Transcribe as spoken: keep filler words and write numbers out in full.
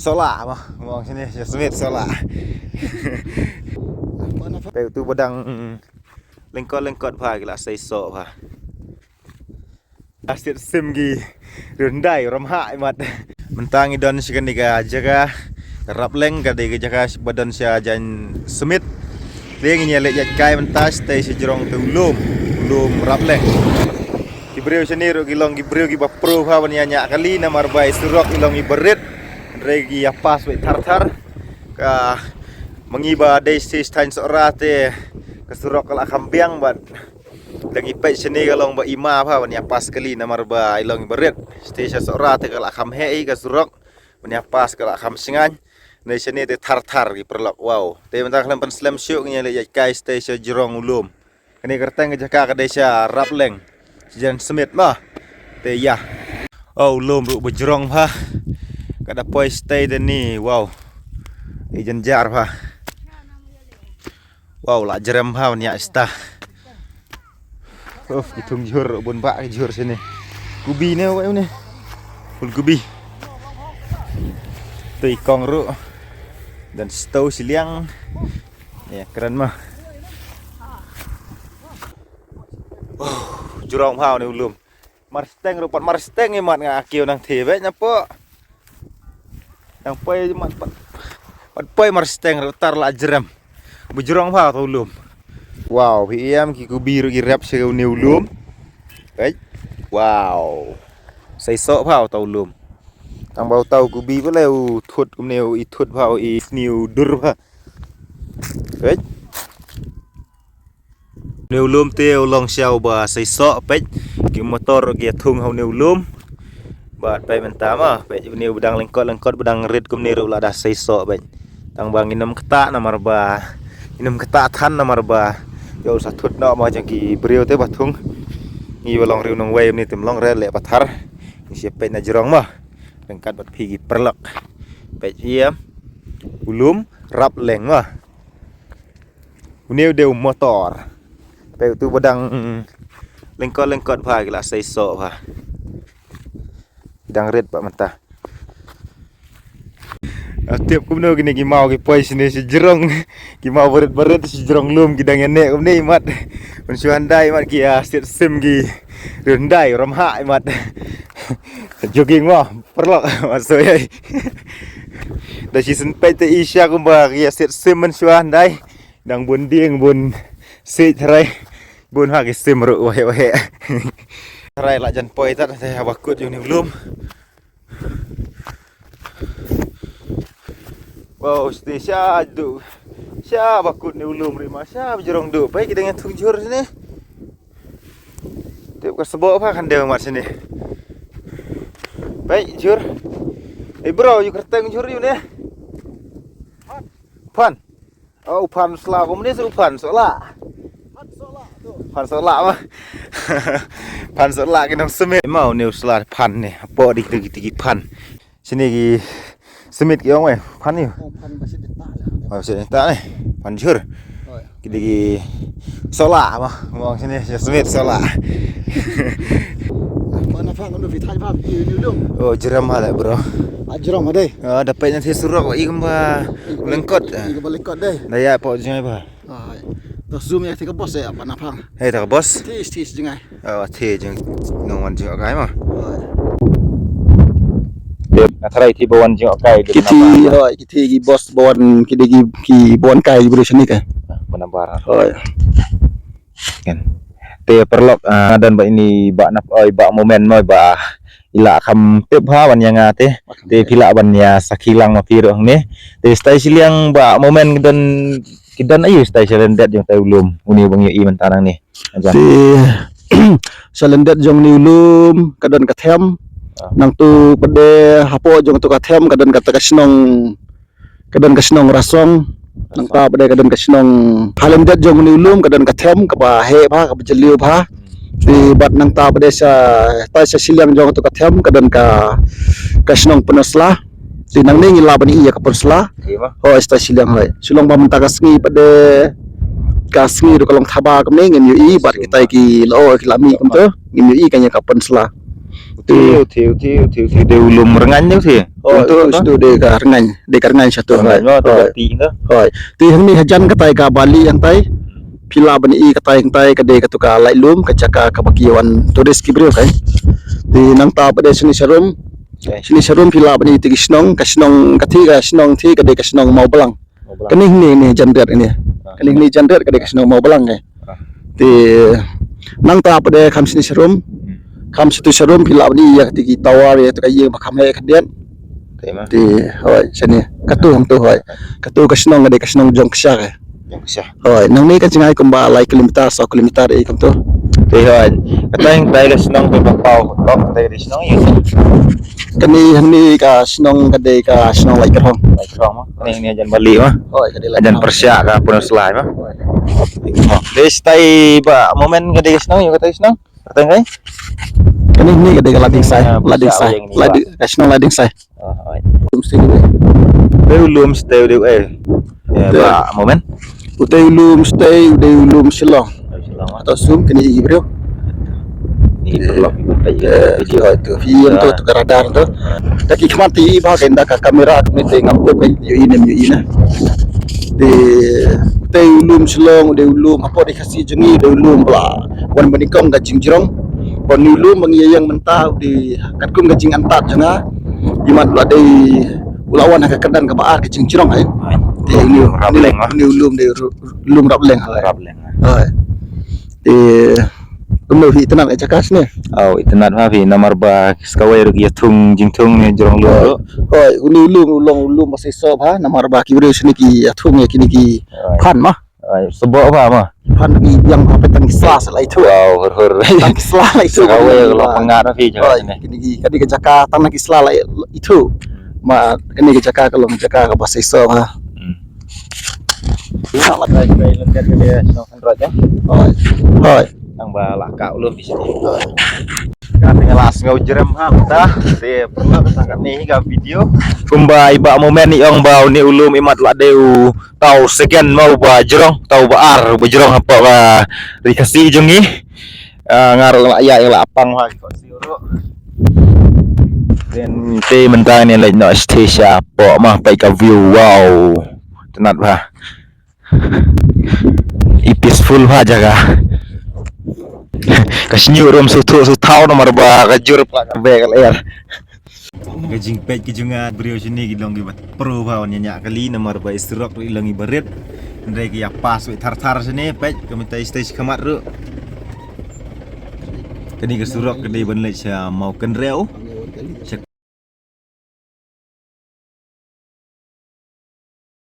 Sohlah mo, mo sini, sha Smit Sohlah. Peit tu ba dang lyngkot-lyngkot bha, ki la sei soh bha. Asit sim ki rundai ram ha imat. Mynta ngi don sha kane ka jaka ka Rapleng, ka dei ka jaka ba don sha jan Smit. Te ngin ïa leit ïaid kai mynta shatei sha jrong te u lum, u lum Rapleng. Ki briew shane ruh ki long ki briew kiba pro bha ban ïa ñiah kali namar ba i surok i long iba rit. Hynrei ki ïa pass beit thar thar. Ka ma ngi ba dei shatei sha thaiñ Sohra te ka surok ka la kham biang bad da ngi peit shane ka long ba i ma bha ban ïa pass kali namar ba i long iba rit. Shatei sha Sohra te ka la kham heh hi ka surok ban ïa pass ka la kham shngaiñ. Hynrei shane te thar thar ki paralok, wow. Te mynta khlem pynslem shuh, ngin ïa leit ïaid kai shatei sha jrong u lum. Kane kyrteng ka jaka ka dei sha Rapleng, sha jan Smit mo. Te ïa, oh, u lum ruh ba jrong bha. Ka da poi shatei te ni, wow. I jynjar bha. Wow, la jrem bha ban ïaid shata. Uf, ki thung jhur ruh bun bah ki jhur shane. Kubi ne, wei ne. Ful kubi. Te i kong ruh. Don stove shiliang. Ïa kren mo. Oh, jrong bha une u lum. Mar steng ruh pat mar steng imat, nga kiew nang thie beit napoh. Nang poi imat pat, pat poi mar steng ruh tar la jrem. Ba jrong bha uta u lum. Wow, phi ïam, ki kubi ruh ki rep sha une u lum. Peit. Wow. Sei soh bha uta u lum. Tang ba uta u kubi ba leh u thut kumne, u i thut bha, u i sniew dur bha. Peit. Une u lum te u long sha uba sei soh, peit. Ki motor ki ïa thung ha une u lum. Bad peit mynta mo, peit une u ba dang lyngkot lyngkot ba dang rit kumne ruh la da sei soh, peit. Tang ba ngin ym ktah namar ba, ngin ym ktah than namar ba ïoh sa thut noh mo jong ki briew te ba thung. Ngi ba long riew nongwei mynne te ym long re leh pathar. Ngi sa peit na jrong mo. Ryngkat bad phi ki paralok. Peit ïa u lum Rapleng mo. Une u dei u motor. Peit tu ba dang lyngkot lyngkot bha, ki la sei soh bha. Dang rit bha mynta. Ah, tip kumno kine ki maw ki poi shane sha jrong. Ki maw barit barit sha jrong lum ki dang ïa neh kumne imat. Mynshuwa hyndai imat ki ïa siat sim ki hyndai ram ha imat. Jogging mo. Paralok, ma soi ai. Da shisien peit te i sha kumba ki ïa siat sim mynshuwa hyndai. Dang bun dieng bun siej tharai. Bun ha ki sim ruh waheh waheh. Tharai la jan poi tat te ha bakut jong une u lum. Wow, shatei sha duh. Sha bakut une u lum ri ma sha ba jrong duh. Peit ki dang ïa thung jhur shane. Tip ka sboh pha kan dei mat shane. Peit jhur. Eh bro, ïa kyrteng jhur ïa une. Phan. Oh, u Phan Sla, kumne u Phan Sohlah. Phan Sohlah ma. Phan Sohlah ki nong Smit. Ma une u Sla Phan ne. Hapoh dei ki, dei ki Phan. Shane ki Smit ki ong wei, Phan ïa. Oh, Phan ba shet ta le. Oh, shet ta ne. Phan jhur. Oh, ïa. Ki dei ki Sohlah ma. Ong shane sha Smit Sohlah. Ba na phang ndo phi thai ba ïa ni dong. Oh, jrong ma le bro. Ah, jrong ma dei. Ah, da peit na thie surok i kumba lyngkot. I kumba lyngkot dei. Da ïa pok jngai ba. Ai. To zoom ïa te ka bos ïa ba na phang. Hei te ka bos. Tis tis jngai. Oh, te jing nong wan jingkai ma. Ai. Te na tharai te ba wan jingkai. Kiti, hoi, kiti ki bos ba wan, ki dei ki, ki ba wan kai bru shane ka. Ba na bar. Hoi. Kan. Te paralok, ah, don ba ini ba nap oi ba moment mo ba i la kham tip ha ban ïa nga te. Te phi lah ban ïa sakhi lang ma phi ruh hangne. Te shatei shiliang ba moment ki don, ki don aïu shatei shalyndet jong utai u lum. Une ba ngi ïohi mynta nangne. Te shalyndet jong une u lum ka don ka them. Ah. Nangtu pat de hapoh jong utu ka them ka don kata ka shnong, ka don ka shnong Rasong. Nangta pat de ka don ka shnong, ha lyndet jong une u lum ka don ka them kaba heh bha, kaba jylliew bha. Te bad nangta pat de sha, tai sha shiliang jong utu ka them ka don ka, ka shnong Pynursla. Te nangne ngi lah ban ïohi ïa ka Pynursla. Ïa ba. Hoi, shatei shiliang hoi. Shu long ba mynta ka sngi pat de, ka sngi ruh ka long thaba kumne ngim ïohi bad kitai ki lyoh ki la mih kumto. Ngim ïohi kane ka Pynursla. Te u te u te u te u te u lum rngan ne u te. Oh, tu tu dei ka rngan, dei ka rngan sha tu. Rngan, oh, tu. Hoi. Te hangne hajan katai kaba lieh hangtai. Phi lah ban i katai hangtai ka dei katu ka Laitlum, ka jaka kaba ki wan tourist ki briew kai. Te nangta pat de shane sharum. Shane sharum phi lah ban i te ki shnong, ka shnong kata ka shnong te ka dei ka shnong Mawbalang. Kane hangne hangne jan riat hangne. Kane hangne jan riat ka dei ka shnong Mawbalang kai. Te nangta pat de kham shane sharum. Kham shatu sharum phi lah ban i ïa kata ki tower ïa kata ka ïing ba kham heh khyndiat. Te hoi shane. Katu hangtu hoi. Katu ka shnong ka dei ka shnong Jongksha kai. Jongksha. Hoi, nangne ka jngai kumba lai kilometer, saw kilometer eh kumtu. Te hoi. Kata hangtai ka shnong ba paw tok kata ka dei shnong ïa. Kane hangne ka shnong ka dei ka shnong Laitkyrhong. Laitkyrhong ma. Kane hangne jan bali ma. Hoi, ka dei jan Laitkyrhong. Pyrshah ka Punashlai ma. Hoi. Te shatai ba Momen ka dei ka shnong ïa kata ka shnong. Kata ngai? Kane hangne ka dei ka Ladingsai, Ladingsai. Ladi ka shnong Ladingsai. Te u lum stay u dei u eh. Ba Momen. U dei u lum stay u dei u lum Shillong. Atau zoom kane i briew. Ni perlu kita video. Hoi tu fi tu tu ka radar tu. Ta ki khmat ti ba ka inda ka kamera kane te ngam tip kan ïohi ne ym ïohi na. Te u dei u lum Shillong u dei u lum hapoh ri Khasi jong ngi u dei u lum ba la wan banyngkong ka jingjrong. Ba une u lum ba ngi ïa ïeng mynta u dei katkum ka jingantad jong nga. Imat u la dei u la wan ha ka kyrdan kaba ar ka jingjrong ai. Te une u lum dei lum Rapleng. Rapleng. Hoi. Te kumno phi itynnad ka jaka shane? Aw, itynnad bha phi namar ba sa kawei ruh ïa thung jingthung ne jrong lum ruh. Hoi, une u lum u long u lum ba seisoh bha namar ba ki briew shane ki ïa thung ïa kine ki phan ma. Ai, sboh bha ma. Phan ki biang bha peit tang ki sla sa la ithuh. Wow, hur hur. Tang ki sla la ithuh. Sa kawei ka long pyngngad ma phi jaka shane. Kine ki, kane ka jaka tang na ki sla la ithuh. Ma kane ka jaka ka long jaka kaba seisoh bha. Hmm. Ïa la kai kai lengket kane shnong Hynrot eh. Hoi. Hoi. Tang ba la ka u lum phi shane. Ka teng la sngew jrem ha mynta. Te pynlong tang katne hi ka video. Kumba i Bah Momen i ong ba une u lum imat la dei u Tau second ma uba jrong, tau ba ar uba jrong hapoh ka ri Khasi jong ngi. Ah, nga ruh la ïa la pang ha ki khot siew ruh. Then te mynta ngi leit noh stage hapoh ma peit ka view, wow. Tynnat bha. I peaceful bha jaka. Ka shñiuh ruh ym sngewthuh sngewthaw namar ba ka jur bha ka beh ka lyer. Ka jingpeit ki jong nga briew shane ki long kiba pro bha wan ñiah ñiah kali namar ba i surok ruh i long iba rit. Hynrei ki ïa pass wei thar thar shane peit ka mynta i stage khmat ruh. Kane ka surok ka dei ban leit sha Mawkynrew.